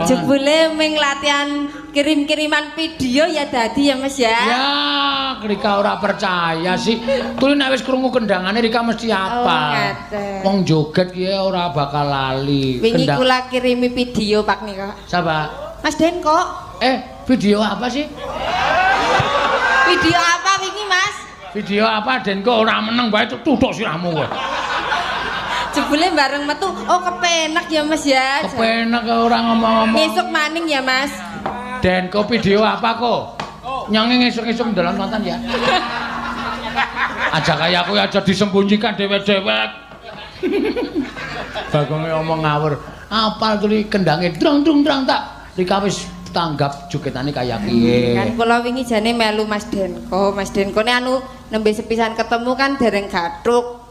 Jebule ming latihan kirim-kiriman video ya dadi ya, Mas, ya. Ya, Rika ora percaya sih. Tuli nek wis krungu kendangane Rika mesti apal. Oh, ngaten. Wong joget ki ora bakal lali. Wingi kula kirimi video Pak nika. Siapa? Mas Denko. Video apa sih? Video apa wingi, Mas? Video apa, Denko? Ora meneng bae, tutuk sirahmu kowe. Jebule bareng metu, oh kepenak ya, Mas, ya. Kepenak ora ngomong-ngomong. Ngesuk maning ya, Mas. Denko video apa kok? Nyangi ngesuk-ngesuk dalam nonton ya. Aja kaya aku aja disembunyikan dewek-dewek. Bagonge ngomong ngawur. Apal tuli kendange drang drung drang tak. Rika wis tanggap jogetane kaya piye. Kan kula wingi jane melu Mas Denko. Mas Denko ne anu nembe sepisan ketemu kan dereng gathuk.